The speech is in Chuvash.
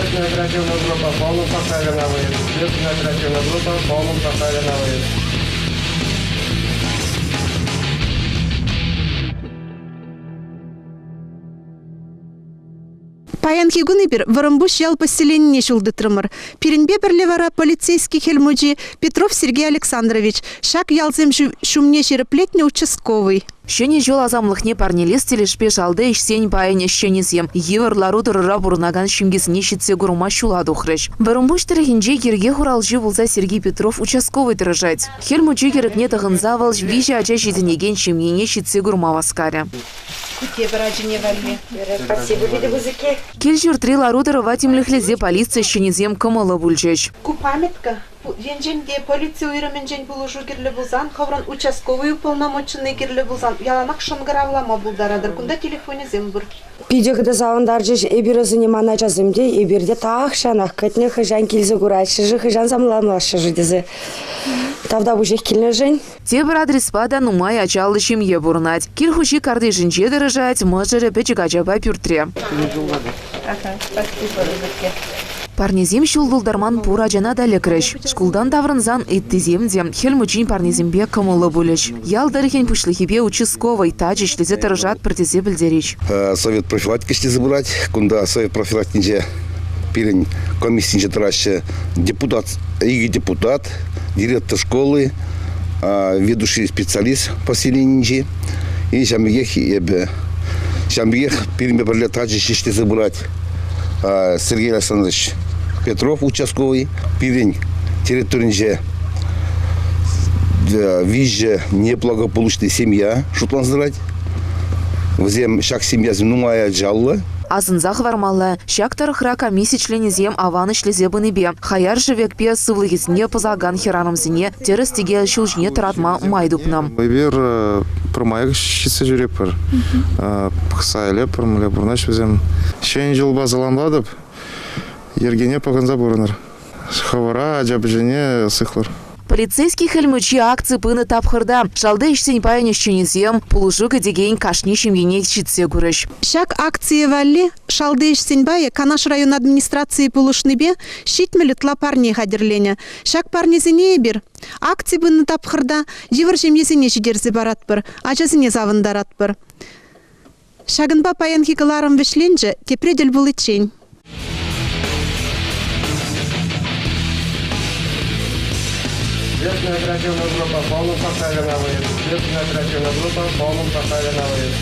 Следственная оперативная группа в полном составе на выезд. Следственная оперативная группа в полном составе на выезд. Паянхи кун эпир Вӑрӑмпуҫ ял поселенине ҫул тытрӑмӑр. Пирӗнпе пӗрле вара полицейски Хӗл Мучи Петров Сергей Александрович, ҫак ялсем ҫумне ҫирӗплетнӗ участковӑй. Ҫӗнӗ ҫул асамлӑхне парнелес тӗлӗшпе шалти ӗҫсен пайӗн ӗҫченӗсем йывӑр лару-тӑрура пурӑнакан ҫемьесене ҫитсе курма ҫула тухрӗҫ. Вӑрӑмпуҫ тӑрӑхӗнче йӗрке хуралҫи пулса Сергей Петров участковӑй тӑрӑшать. Хӗл Мучи кӗрӗкне тӑхӑнса вӑл виҫӗ ача ҫитӗнекен ҫемьене ҫитсе курма васкарӗ. Тепӗр ачине валли. Спасибо, питӗ пысӑкки. Кил-ҫуртри лару-тӑрӑва тимлӗхлесе полици ӗҫченӗсем кӑмӑллӑ пулчӗҫ. Ку памятка Енчен те полици уйрӑмӗнчен пулӑшу кирлӗ пулсан, хӑвӑрӑн участковӑй уполномоченнӑй кирлӗ пулсан яланах шӑнкӑравлама пултаратӑр. Кунта телефонӗсем пур. Питӗ хытӑ савӑнтарчӗҫ. Эпир вӗсене ман ачасем те, эпир те тахҫанах кӗтнӗ, хӑҫан килсе кураҫҫӗ-ши, хӑҫан саламлаҫҫӗ-ши тесе. Тавтапуҫах килнӗшӗн. Тепӗр адреспа та нумай ачаллӑ ҫемье пурӑнать. Кил хуҫи картишӗнче тӑрӑшать, мӑшӑрӗ пӗчӗк ачапа пӳртре. Парнесем ҫул тултарман пур ачана та лекрӗҫ. Шкултан таврӑнсан ыттисем те Хӗл Мучин парнисемпе кӑмӑллӑ пулӗҫ. Ял тӑрӑхӗн пуҫлӑхӗпе участковӑй тачӑ ӗҫлесе тӑрӑшатпӑр тесе пӗлтерӗҫ. Совет профилактика ӗҫлесе пырать. Кунта совет профилактикинче пирӗн комиссинче тӑраҫҫӗ депутат, икӗ депутат, директор школы, ведущий специалист поселенинчи. И ҫавӑн пекех эпӗ ҫавӑн пекех пирӗнпе пӗрле тачӑ ӗҫлесе пырать Сергей Александрович Петров участковый. Пирӗн территоринче виҫӗ неблагополучный семья шутланса тӑрать. Вӗсем ҫак семьясем нумай ачаллӑ. Асӑнса хӑвармалла, ҫак тӑрӑхра комисси членӗсем аван ӗҫлесе пынипе хаяр шӗвекпе сывлӑхӗсене пӑсакан хӗрарӑмсене тӗрӗс-тӗкел ҫул ҫине тӑратма май тупнӑ. Эпир пӗрмаях ҫитсе ҫӳретпӗр. Пӑхса илетпӗр, мӗнле пурӑнаҫ вӗсем. Ҫӗнӗ ҫулпа саламлатӑп. Йӗркене пӑхӑнса пурӑнӑр. Хӑвӑра, ача-пӑчине сыхлӑр. Полицейски Хӗл Мучи акци пынӑ тапхӑрта шалти ӗҫсен пайӗн ӗҫченӗсем пулӑшу кӗтекен кашни ҫемьене ҫитсе курӗҫ. Ҫак акцие валли шалти ӗҫсен пайӗ Канаш район администрацийӗ пулӑшнипе 70 ытла парне хатӗрленӗ. Ҫак парнесене эпир акци пынӑ тапхӑрта йывӑр ҫемьесене ҫитерсе паратпӑр, ачасене савӑнтаратпӑр. Ҫакӑнпа паянхи кӑларӑм вӗҫленчӗ, тепре тӗл пуличчен. Следственная оперативная группа в полном составе на выезд. Следственная оперативная группа в полном составе на выезд.